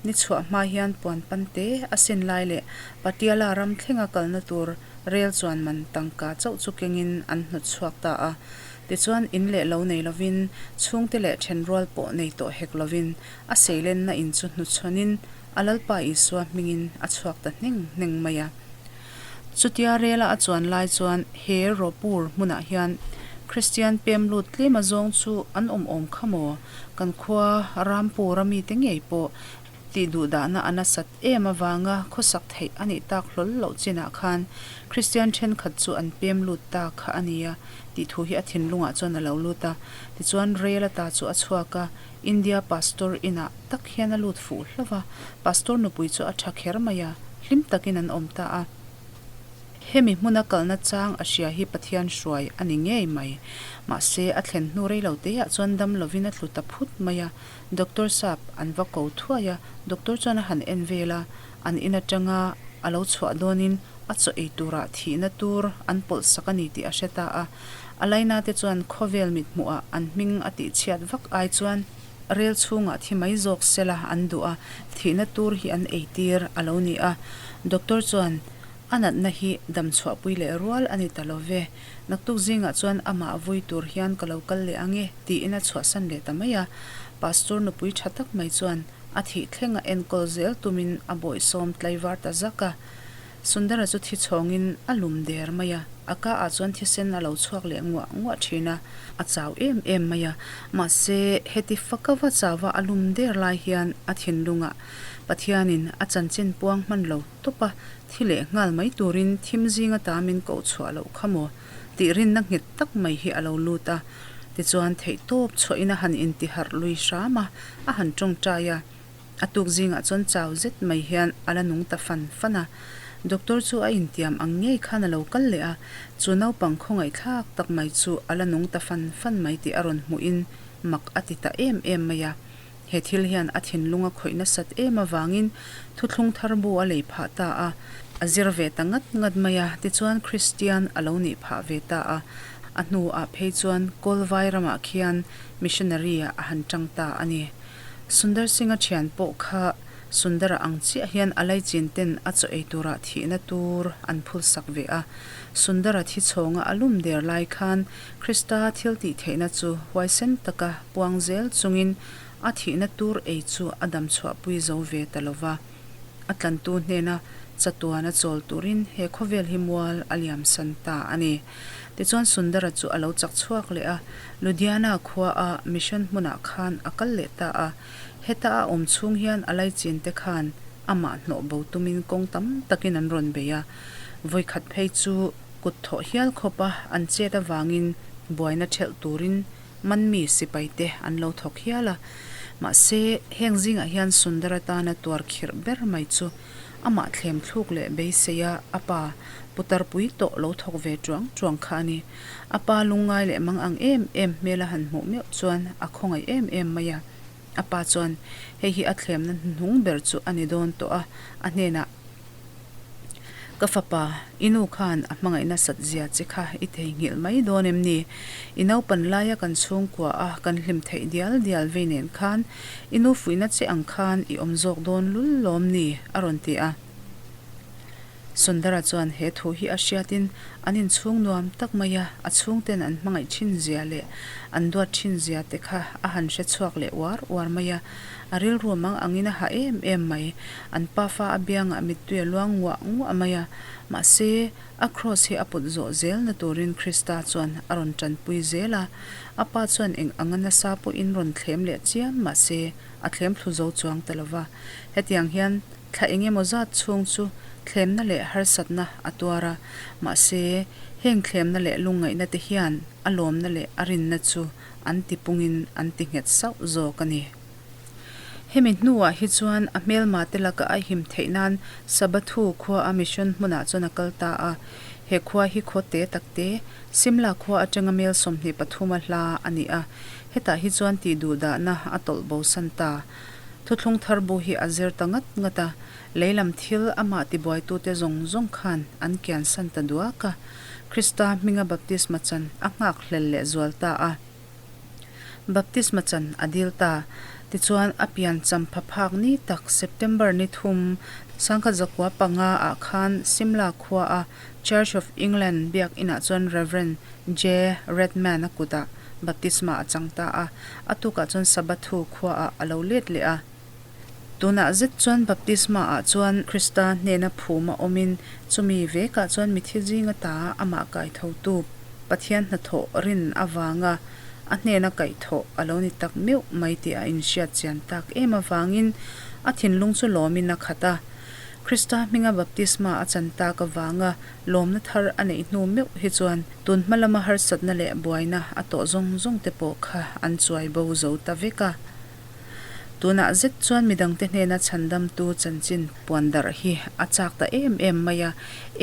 ni chhuah hma hian puan pan te a sin lai leh Patiala ram thlenga kalna tur rel chuan man tangka chauh chu kengin an hnawt chhuak ta a. Tichuan in leh lo nei lovin, chhungte leh thenrual pawh nei tawh hek lovin a seilenna in chu hnuchhawnin a Lalpa Isua hmingin a chhuak ta hneng hneng mai a. Chutia rela a chuan lai chuan he Ropur hmunah hian Kristian pem lut tlem a zawng chu an awm awm kha maw? Kan khua Rampur-a mite ngei pawh tih duh dahna a nasat em avanga khawsak theih a nih tak hlawl loh chinah khan Kristian thenkhat chu an pem lut ta kha a nia tih thu hi a thinlungah chuan a lo lut a. Tichuan rel ata chu a chhuak a, India Pastor inah tak hian a lut fuh hlauh a, Pastor nupui chu a tha kher mai a, hlim takin an awm ta a. Hemi hmuna kalna chang a hria hi Pathian hruai a ni ngei mai. Mahse, a thlen hnu rei lo teiah chuan dam lovin a tlu ta phut mai a, Doctor Sap an va ko thuai a, Doctor chuan a han en vel a, an in atanga a lo chhuah dawnin a chaw ei turah thihna tur an pawlh sak a ni tih a hre ta a. A laina te chuan khawvel mithmuhah an hming a tihchhiat vak ai chuan rel chhungah thi mai zawk sela an duh a, thihna tur hi an eitir a lo ni a. Doctor chuan. A natna hi dam chhuahpui leh rual a ni ta lo ve. Naktuk zingah chuan amah vui tur hian ka lo kal leh ang e, tiin a chhuahsan leh ta mai a. Pastor nupui tha tak mai chuan a thih thleng a enkawl zel tumin a bawihsawm tlaivar ta zak a. Sundara chu thi chhawngin a lum der mai a, a ka ah chuan thisen a lo chhuak leh nguah nguah thin a, a chau em em mai a. Mahse, heti fakava chauva a lum der lai hian a thinlungah Pathianin a chanchin puang hman lo tawp a, thi leh nghal mai turin thim zinga ta min koh chhuah loh kha maw tih rinna nghet tak mai hi a lo lut a. Tichuan, theihtawp chhuahin a han intiharh lui hram a, a han tawngtai a. A tuk zingah chuan chau zet mai hian a la nung ta fan fan a. Doctor chu a intiam ang ngei khan a lo kal leh a, chu naupang khawngaihthlak tak mai chu a la nung ta fan fan mai tih a rawn hmuhin mak a ti ta em em mai a. He thil hian a thinlung a khawih nasat em avangin thuthlung thar bu a lei phah ta a, a zir ve ta ngat ngat mai a, tichuan Kristian a lo nih phah ve ta a. A hnuah phei chuan Kawlvai ramah khian missionary-ah a han tang ta a ni. Sundar Singh-a thian pawh kha Sundar-a ang chiah hian a laichin ten a chaw ei turah thihna tur an phul sak ve a. Sundar-a thi chhawnga a lum der lai khan Krista thil tih theihna chu huaisen taka puang zel chungin a thihna tur ei chu a dam chhuahpui zo ve ta lo va. A tlantu hnena chatuan a chawl turin he khawvel hi mual a liamsan ta a ni. Tichuan Sundara chu a lo chak chhuak leh a, Ludhiana khua a mission hmunah khan a kal leh ta a. Heta a awm chhung hian a laichin te khan amah hnawh bo tumin kawng tam takin an rawn bei a. Vawikhat phei chu kut thawh hial khawp a an chet avangin buaina thelh turin Manmi sipai te an lo thawk hial a. Mahse, heng zingah hian Sundara tana tuar khirh ber mai chu amah thlem thluk leh beiseia a pa putarpui tawh lo thawk ve tuang tuang kha a ni. A pa lungngai leh mang ang em em hmel a han hmuh meuh chuan a khawngaih em em mai a. A pa chuan hei hi a thlemna hnuhnung ber chu a ni dawn tawh a, a hnenah, Ka fapa, i nu khan a hmangaih nasat zia che kha i theihnghilh mai dawn em ni? I naupan laia kan chhungkua a kan hlim theih dial dial vei nen khan i nu fuihna che ang khan i awm zawk dawn lul lawm ni? a rawn ti a. Sundara chuan he thu hi a hriatin an inchhung nuam tak mai a, a chhungten an hmangaih thin zia leh an duat thin zia te kha a han hre chhuak leh uar uar mai a. A rilru mang angin a ha em em mai. An pafa a biangah mittui a luang nguah nguah mai a. Mahse, a kraws hi a put zawh zelna turin Krista chuan a rawn tanpui zel a. A pa chuan eng anga nasa pawhin rawn thlem leh chiam mahse, a thlem thlu zo chuang ta lo va. Hetiang hian thla eng emaw zat chhung chu thlemna leh harsatna a tuar a. Mahse, heng thlemna leh lungngaihna te hian a lawmna leh a rinna chu an ti pungin an ti nghet sauh zawk a ni. Hemi hnuah hi chuan a hmelma te laka a him theih nan Sabathu khua a mission hmunah chuan a kal ta a. He khua hi khaw te tak te, Simla khua atanga mel 23 a hla a ni a. Hetah hi chuan tih duh dahna a tawlh bo san ta. Thuthlung thar bu hi a zir ta ngat ngat a, lei lam thil amah tibuaitute zawng zawng khan an kian san ta duak a. Krista hminga baptisma chan a nghak hlel leh zual ta a. Baptisma chan a dil ta. Tichuan, a pian champha phak ni tak September ni thum, 1905 ah khan Simla khua a Church of England biakinah chuan Rev. J. Redman a kutah baptisma a chang ta a. A tukah chuan Sabbathu khuaah a lo let leh a. Tunah zet chuan baptisma ah chuan Krista hnena phuma awmin chumi vekah chuan mithi zinga ta amah kaithotu Pathian hnathawh rin avanga a hnena kaihthawh a lo ni tak meuh mai tih a inhriat chian tak em avangin a thinlung chu lawmin a khat a. Krista hminga baptisma a chan tak avanga lawmna thar a neih hnu meuh hi chuan tun hma lama harsatna leh buaina a tawh zawng zawng te pawh kha an chuai bo zo ta vek a. Tunah zet chuan midangte hnena chhandamtu chanchin puan darh hi a chak ta em em mai a,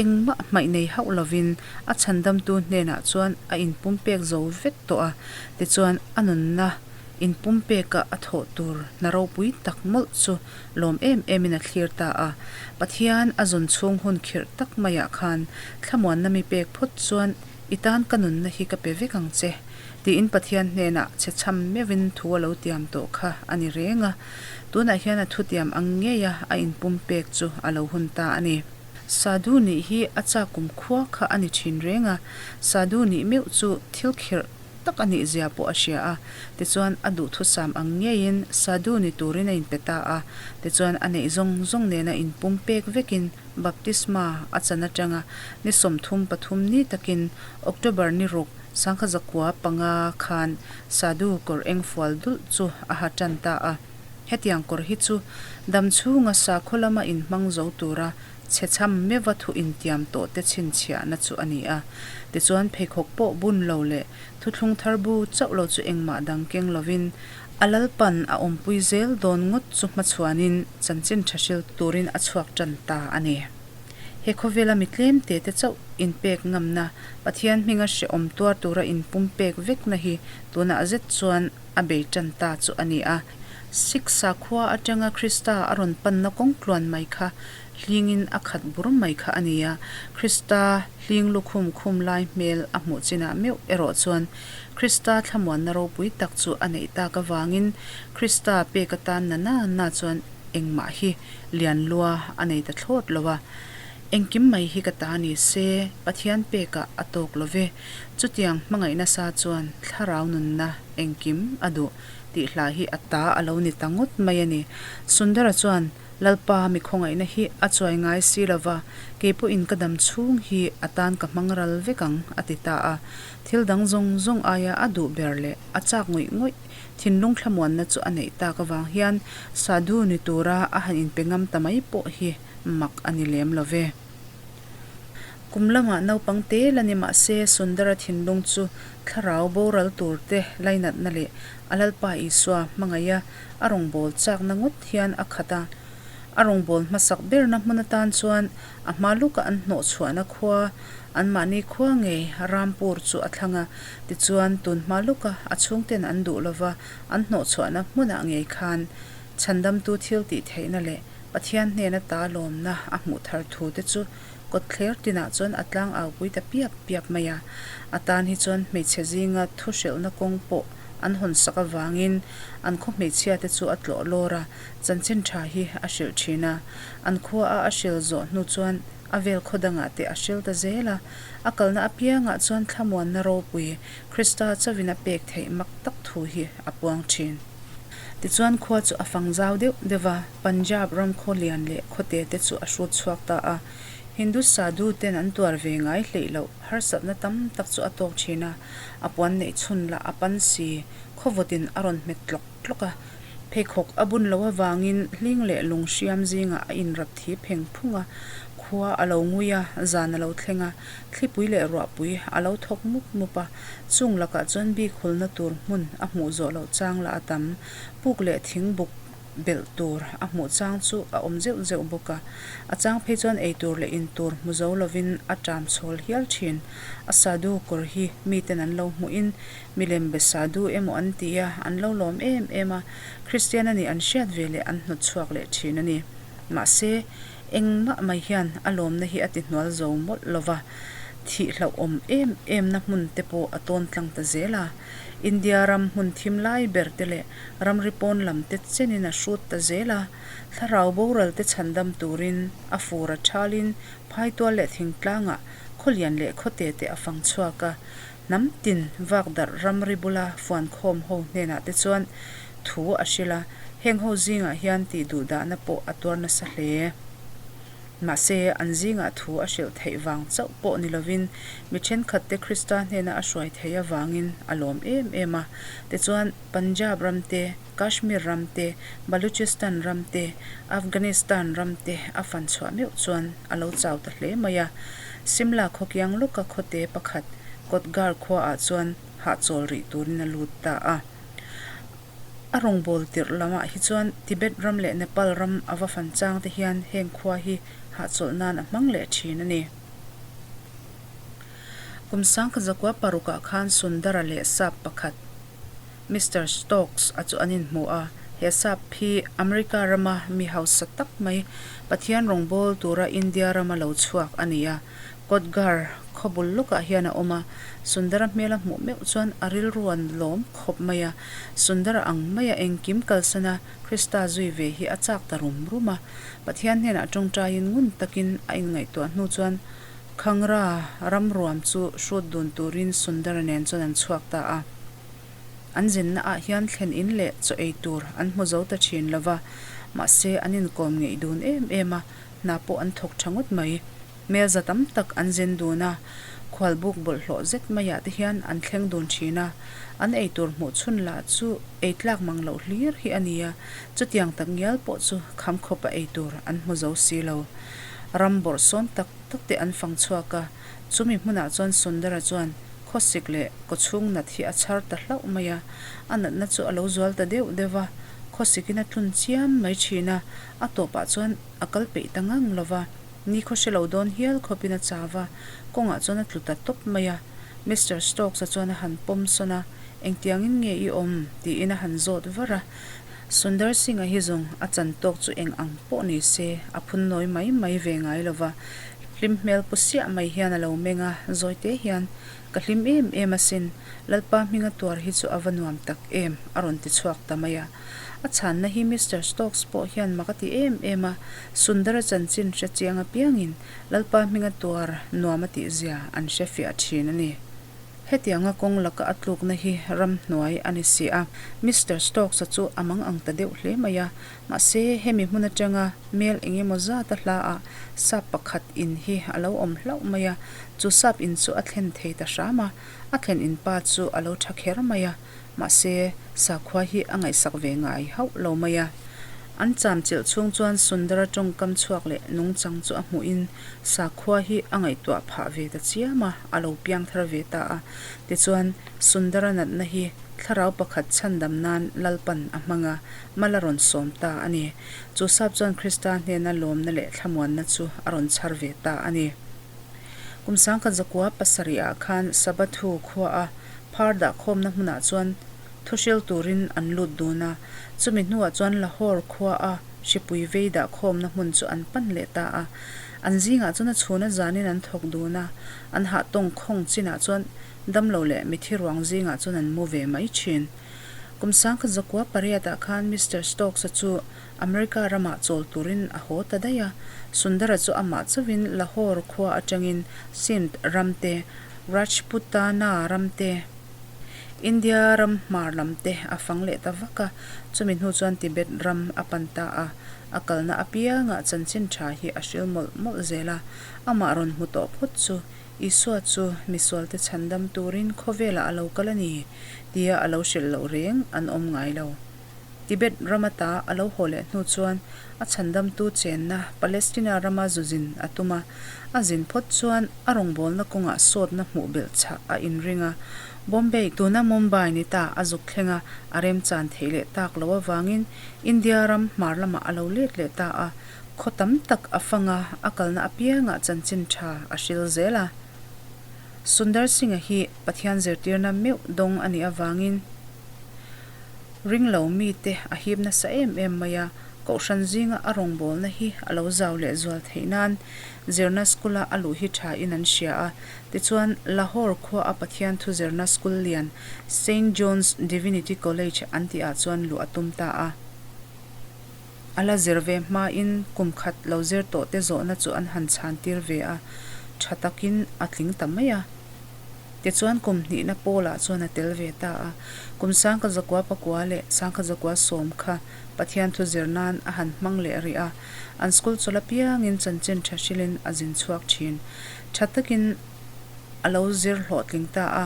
engmah hmaih nei hauh lovin a chhandamtu hnenah chuan a inpumpek zo vek tawh a, tichuan a nunna inpumpeka a thawh tur hna ropui tak mawlh chu lawm em emin a thlir ta a. Pathian a zawn chhung hun khirh tak maiah khan thlamuanna mi pek phawt chuan i tan ka nunna hi ka pe vek ang che. Tiin Pathian hnenah che chham meuhin thu a lo tiam tawh kha a ni reng a. Tunah hian a thutiam ang ngeia a inpumpek chu a lo hun ta a ni. Sadhu nih hi a chak kum khua kha a ni thin reng a, Sadhu nih meuh chu thil khirh tak a nih zia pawh a hria a. Tichuan a duhthusam ang ngeiin Sadhu ni turin a inpe ta a, tichuan a neih zawng zawng nena inpum pek vekin Baptisma a chan atanga ni 33 ni takin October ni ruk sangkha zakua panga khan Sadhu kawr eng fual dulh chu a ha tan ta a. Hetiang kawr hi chu dam chhunga sakhaw lama inhmang zo tura chhechham meuha thu intiam tawh te chhinchhiahna chu a ni a. Tichuan pheikhawk pawh bun lo leh thuthlung thar bu chauh lo chu engmah dang keng lovin a Lalpan a awmpui zel dawn ngawt chu hmachhuanin chanchin tha hril turin a chhuak tan ta a ni. He khawvela mi tlem te te chauh inpek ngamna, Pathian hminga hrehawm tuar tura inpumpek vekna hi tunah zet chuan a bei tan ta chu a ni a. Sikh sakhua atanga Krista a rawn panna kawng tluan mai kha hlingin a khat bur mai kha a ni a. Krista hling lukhum khum lai hmel a hmuh chinah meuh erawh chuan Krista thlamuanna ropui tak chu a neih tak avangin Krista pek atan na na na chuan engmah hi lian lua a nei ta thlawt lo a. Engkim mai hi ka ta ni se, Pathian pekah a tawk lo ve. Chutiang hmangaih nasa chuan thlarau nunna engkim a duh tih hla hi a ta a lo ni ta ngawt mai a ni. Sundara chuan Lalpa mi khawngaihna hi a chuai ngai si lo va, kei pawhin ka dam chhung hi a tan ka hmang ral vek ang, a ti ta a. Thil dang zawng zawng aia a duh ber leh a chak ngawih ngawih thinlung thlamuanna chu a neih tak avang hian Sadhu ni tura a han inpe ngam ta mai pawh hi mak a ni lem lo ve. Kum lamah naupang te la ni mah se Sundara thinlung chu thlarau boral tur te lainatna leh a Lalpa Isua hmangaiha a rawngbâwl châkna ngawt hian a khat a. A rawngbâwl hmasak berna hmun atân chuan a hma luka an hnawh chhuahna khua, anmahni khua ngei Rampur chu a thlang a. Tichuan, tun hma luka a chhungten an duh lova an hnawh chhuahna hmunah ngei khan chhandamtu thil tih theihna leh Pathian hnena ta lawmna a hmuh thar thu te chu kawtthler tinah chuan a tlang aupui ta piap piap mai a. A tan hi chuan hmeichhe zinga thu hrilhna kawng pawh an hawn sak avangin an khaw hmeichhia te chu a tlawh lawr a, chanchin tha hi a hrilh thin a. An khua a a hril zawh hnu chuan a vel khaw dangah te a hril ta zel a. A kalna apiangah chuan thlamuanna ropui Krista chauhin a pek theih mak tak thu hi a puang thin. Tichuan khua chu a fang zau deuh deuh va, Punjab ram khaw lian leh khaw te te chu a hrut chhuak ta a. Hindu sadhu ten an tuar ve ngai hleih loh harsatna tam tak chu a tawk thin a, a puan neih chhun lah a pan si, khaw vawtin a rawn hmet tlawk tlawk a. Pheikhawk a bun loh avangin hling leh lung hriam zingah a inrap thi pheng phung a, khua a lo ngui a, zan a lo thleng a, thlipui leh ruahpui a lo thawk mup mup a, chung lakah chuan bik hulna tur hmun a hmuh zawh loh chang lah a tam, puk leh thing buk belh tur a hmuh chang chu a awm zeuh zeuh bawk a, a chang phei chuan ei tur leh in tur hmu zo lovin a ṭam chhawl hial ṭhin. A sadhu kawr hi miten an lo hmuhin milem be sadhu emaw an ti a, an lo lawm em em a, Kristian a nih an hriat ve leh an hnawt chhuak leh ṭhin a ni. Mahse, engmah mai hian a lawmna hi a ti hnual zo mawlh lo va, thih hlauhawm em emna hmun te pawh a tawn tlang ta zel a. India ram hmun thim lai ber te leh ramri pawn lam te chenin a hrut ta zel a, thlarau boral te chhandam turin a fur a thalin phaitual leh thingtlangah khawlian leh khawte te a fang chhuak a, hnam tin vak darh ramri bula fuankhawm ho hnenah te chuan thu a hrilh a, heng ho zingah hian tih duhdahna pawh a tuar nasa hle. Mahse, an zingah thu a hrilh theih vang chauh pawh ni lovin mi thenkhatte Krista hnena a hruai theih avangin a lawm em em a. Tichuan, Punjab ram te, Kashmir ram te, Baluchistan ram te, Afghanistan ram te a fan chhuah meuh chuan a lo chau ta hle mai a. Simla khawkiang lawka khawte pakhat Kotgarh khuaah chuan hahchawl rih turin a lut ta a. A rawngbâwl tirh lamah hi chuan Tibet ram leh Nepal ram a va fan chang te hian heng khua hi hahchawlh nan a hmang leh thin a ni. Kum sangkha zakua parukah khan Sundara leh sap pakhat Mister Stokes a chu an inhmu a, he sap hi America rama mi hausa tak mai Pathian rawngbâwl tura India rama lo chhuak a ni a, Kotgarh. Khaw bul lawkah hian a awm a, Sundara hmel a hmuh meuh chuan a rilru an lawm khawp mai a. Sundara ang maia engkim kalsan a Krista zui ve hi a chak ta rum rum a. Pathian hnenah tawngtaiin ngun takin a inngaihtuah hnu chuan Khangra ram ruam chu hrut dun turin Sundara nen chuan an chhuak ta a. An zinna ah hian thlen in leh chaw ei tur an hmu zo ta thin lo va, mahse an inkawm ngeih dun em em a, hna pawh an thawk tha ngawt mai. Hmel za tam tak an zin dun a, khualbuk bawlhhlawh zet maiah te hian an thleng dun thin a, an eitur hmuh chhun lah chu ei tlak mang loh hlir hi a ni a, chutiang tak ngial pawh chu kham khawpa eitur an hmu zo si lo. Ram bawrh sawn tak tak te an fang chhuak a, chumi hmunah chuan Sundara chuan khawsik leh kawchhung nat hi a chhar ta hlauh mai a, a natna chu a lo zual ta deuh deuh va, khawsikin a tlun chiam mai thin a, a tawpah chuan a kal peih ta ngang lo va. Ni khaw hre lo dawn hial khawpin a chau a, kawngah chuan a tlu ta tawp mai a. Mister Stokes-a chuan a han pawm sawn a, Engtiangin nge i awm? tiin a han zawt var a. Sundar Singh-a hi zawng a chan tawk chu eng ang pawh ni se, a phun nawi mai mai ve ngai lo va. Hlim hmel pu siah mai hian a lo meng a, zawite hian, Ka hlim em em asin, Lalpa hminga tuar hi chu a va nuam tak em, a rawn ti chhuak ta mai a. A chhanna hi Mister Stokes pawh hian mak a ti em em a, Sundara chanchin hre chiang apiangin Lalpa hminga tuar nuam a tih zia an hre fiah thin a ni. Hetianga kawng laka a tlukna hi ramhnuai a ni si a, Mister Stokes-a chu a mang ang ta deuh hle mai a, mahse hemi hmun atanga mel eng emaw zata hla ah sap pakhat in hi a lo awm hlauh mai a, chu sap in chu a thlen thei ta hram a, a thlen in pa chu a lo tha kher mai a. Mahse, sakhua hi a ngaihsak ve ngai hauh lo mai a. An cham chilh chhung chuan Sundara tawngkam chhuak leh nungchang chu a hmuhin sakhua hi a ngaihtuah phah ve ta chiam a, a lo piang thar ve ta a. Tichuan, Sundara natna hi thlarau pakhat chhandam nan Lalpan a hmang a, mal a rawn sawm ta a ni. Chu sap chuan Krista hnena lawmna leh thlamuanna chu a rawn chhar ve ta a ni. Kum sangkhat zakua pasarih ah khan Sabathu khua a Phar dahkhawmna hmunah chuan thuhril turin an lut dun a, chumi hnuah chuan Lahore khua a hripui vei dahkhawmna hmun chu an pan leh ta a. An zingah chuan a chhuna zanin an thawk dun a, an hah tawng khawng chinah chuan damlo leh mithi ruang zingah chuan an mu ve mai thin. Kum sangkhat zakua pariatah khan Mister Stokes-a chu America ramah chawl turin a haw ta daih a, Sundara chu amah chauhin Lahore khua atangin Sindh ram te, Rajputana ram te, India ram hmar lam te a fang leh ta vak a, chumi hnu chuan Tibet ram a pan ta a, a kalna apiangah chanchin tha hi a hril mawlh mawlh zel a, amah rawn hmu tawh phawt chu Isua chu misualte chhandam turin khawvelah a lo kal a ni tia a lo hrilh loh reng an awm ngai lo. Tibet ram ata a lo haw leh hnu chuan a chhandamtu chenna Palestina rama zu zin a tum a, a zin phawt chuan a rawngbawlna kawngah sawtna hmuh belh chhah a inring a. Bombay, tuna Mumbai ni ta a zuk thleng a, a remchan theih leh tak loh avangin India ram hmar lamah a lo let leh ta a, khaw tam tak a fang a, a kalna apiangah chanchin tha a hril zel a. Sundar Singh-a hi Pathian zirtirna meuh dawng a nih avangin, Ring lo mite a hip nasa em em mai a, Kohhran zinga a rawngbawlna hi a lo zau leh zual theih nan zirna school-a a luh hi tha in an hria a. Tichuan, Lahore khua a Pathian thu zirna school lian Saint John's Divinity College an tih ah chuan luh a tum ta a. A la zir ve hmain kum khat lo zir tawh te zawhna chu an han chhan tir ve a, tha takin a tling ta mai a. Tichuan kum hnihna Paula chuan a tel ve ta a, kum sangkhat zakua pakua leh sangkhat zakua sawm kha Pathian thu zir nan a han hmang leh rih a, an school chawlh apiangin chanchin tha hrilhin a zin chhuak thin. Tha takin a lo zir hlawhtling ta a.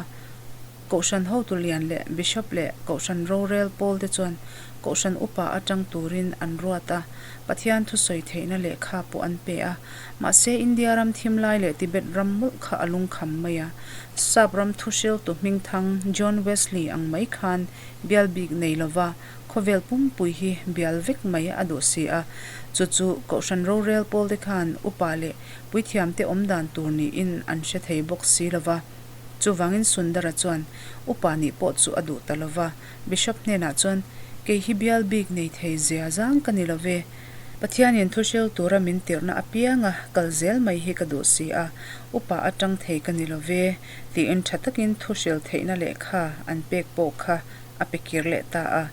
Kohhran hotu lian leh Bishop leh Kohhran rorel pawl te chuan Kohhran upa atang turin an ruat a, Pathian thusawi theihna lehkha pawh an pe a. Mahse India ram thim lai leh Tibet ram mawlh kha a lungkham mai a. Sap ram thuhriltu hmingthang John Wesley ang mai khan bial bik nei lova khawvel pumpui hi bial vek mai a duh si a. Chu chu Kohhran rorel pawl te khan upa leh puithiamte awmdan tur niin an hre thei bawk si lova. Chuvangin Sundara chuan upa nih pawh chu a duh ta lova. Bishop hnenah chuan, Kei hi bial bik nei thei zia zang ka ni lo ve. Pathianin thu hril tura min tirhna apianga kal zel mai hi ka duh si a, upa atang thei ka ni lo ve, tiin tha takin thu hril theihna lehkha an pek pawh kha a pe kir leh ta a.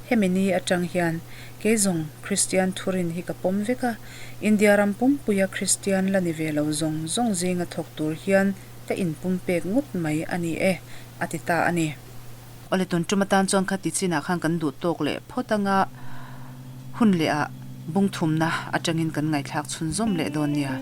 Hemi ni atang hian kei zawng Kristian thurin hi ka pawm vek a, India ram pumpuia Kristian la ni ve lo zawng zawng zinga thawk tur hian ka inpumpek ngawt mai a ni e, a ti ta a ni. Awle tun tum atan chuan kha ti chinah khan kan duh tawk leh phawt anga hun leh ah bung thumna atangin kan ngaihthlak chhunzawm leh dawn nia.